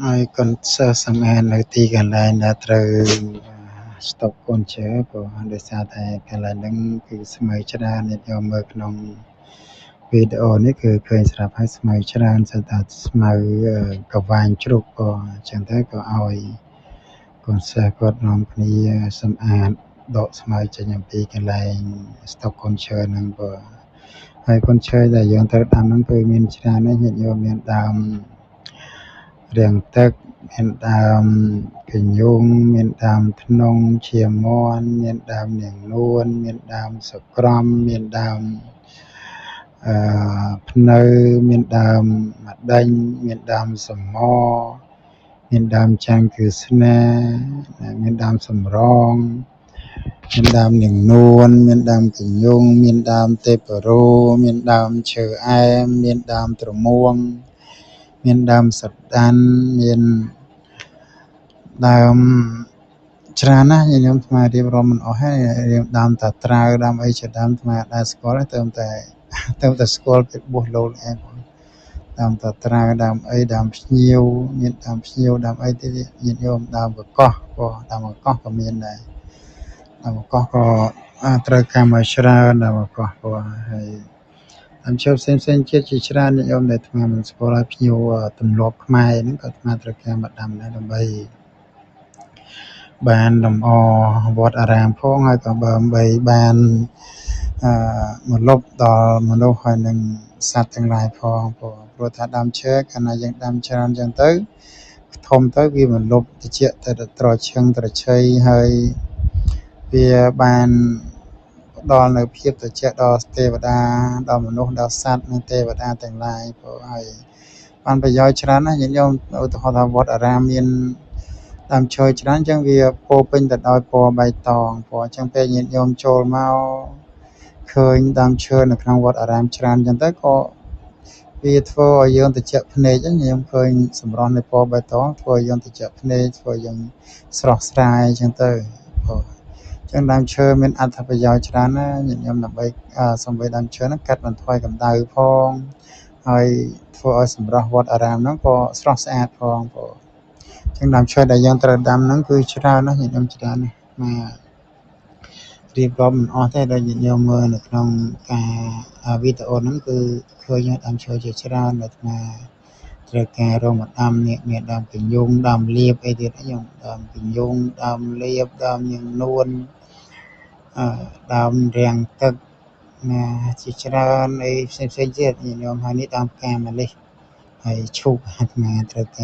ហើយកូនសិស្សសម្អាតនៅទីកន្លែងដែលត្រូវស្តុកកូនឈើព្រោះដោយសារតែកន្លែងហ្នឹងគឺស្មៅច្រើនញាតិញោមមើលក្នុងវីដេអូនេះគឺឃើញស្រាប់ហើយស្មៅច្រើនសិតតែស្មៅកវ៉ាញជ្រូកក៏អញ្ចឹងទៅក៏ឲ្យកូនសិស្សគាត់នាំគ្នាសម្អាតដកស្មៅចេញអំពីកន្លែងស្តុកកូនឈើហ្នឹងព្រោះហើយកូនឈើដែលយើងត្រូវដាំហ្នឹងគឺមានច្រើនណាស់ញាតិញោមមានដើមរាងទឹកមានដើមកញ្ញុងមានដើមធ្នង់ជាមន់មានដើមនាងនួនមានដើមសក្រំមានដើមភ្នៅមានដើមម្ដេញមានដើមសមមានដើមចាំងគឺស្នាមានដើមសំរងមានដើមនាងនួនមានដើមកញ្ញុងមានដើមទេពរោមានដើមឈើអែមមានដើមត្រមួងមានដើមសដានមានដើមច្រើនណាស់ញាតិញោមអាត្មារៀបរាប់មិនអស់ហើយរៀបដើមតាត្រាវដើមអីជាដើមអាត្មាដែលស្គាល់ទៅតែស្គាល់ពីបួសលោលឯងដើមតាត្រាវដើមអីដើមភ្ញៀវមានដើមភ្ញៀវដើមអីទៀតញាតិញោមដើមកកោះក៏ដើមកកោះក៏មានដែរដើមកកោះក៏ត្រូវការមកច្រើនដើមកកោះក៏ហើយដើមឈើផ្សេងផ្សេងជាតិជាច្រើនញាតិញោមដែលអាត្មាមិនស្គាល់ហើយភ្ញៀវទម្លាប់ខ្មែរហ្នឹងក៏អាត្មាត្រូវការមកដាំដែរដើម្បីបានលម្អវត្តអារាមផងហើយក៏ដើម្បីបានមលុបដល់មនុស្សហើយនិងសត្វទាំងឡាយផងព្រោះថាដើមឈើកាលណាយើងដាំច្រើនចឹងទៅធំទៅវាមលុបតិចទៅត្រឈឹងត្រឆៃហើយវាបានផ្ដល់នៅភាពត្រជាក់ដល់ទេវតាដល់មនុស្សដល់សត្វនិងទេវតាទាំងឡាយព្រោះហើយបានប្រយោជន៍ច្រើនណាស់ញាតិញោមឧទាហរណ៍ថាវត្តអារាមមានដើមឈើច្រើនអញ្ចឹងវាពោពេញទៅដោយពណ៌បៃតងព្រោះអញ្ចឹងពេលញាតិញោមចូលមកឃើញដើមឈើនៅក្នុងវត្តអារាមច្រើនអញ្ចឹងទៅក៏វាធ្វើឲ្យយើងត្រជាក់ភ្នែកហ្នឹងខ្ញុំឃើញសម្រស់នៃពណ៌បៃតងធ្វើឲ្យយើងត្រជាក់ភ្នែកធ្វើឲ្យយើងស្រស់ស្រាយអញ្ចឹងទៅព្រោះអញ្ចឹងដើមឈើមានអត្ថប្រយោជន៍ច្រើនណាស់ញាតិញោមដើម្បីសំបីដើមឈើហ្នឹងកាត់បន្ថយកម្ដៅផងហើយធ្វើឲ្យសម្រស់វត្តអារាមហ្នឹងក៏ស្រស់ស្អាតផងព្រោះចឹងដើមឈើដែលយើងត្រូវដាំហ្នឹងគឺច្រើនណាស់ញាតិញោមច្រើនណាស់មករៀបរាប់មិនអស់ទេដល់ញាតិញោមមើលនៅក្នុងការវីដេអូហ្នឹងគឺឃើញដើមឈើជាច្រើនដែលអាត្មាត្រូវការរងមកដាំនេះមានដើមកញ្ញុងដើមលៀបអីទៀតហ្នឹងដើមកញ្ញុងដើមលៀបដើមនាងនួនដើមរាំងទឹកណាជាច្រើនអីផ្សេងផ្សេងទៀតញាតិញោមហើយនេះដើមផ្កាម្លិះហើយឈូកអាត្មាត្រូវការ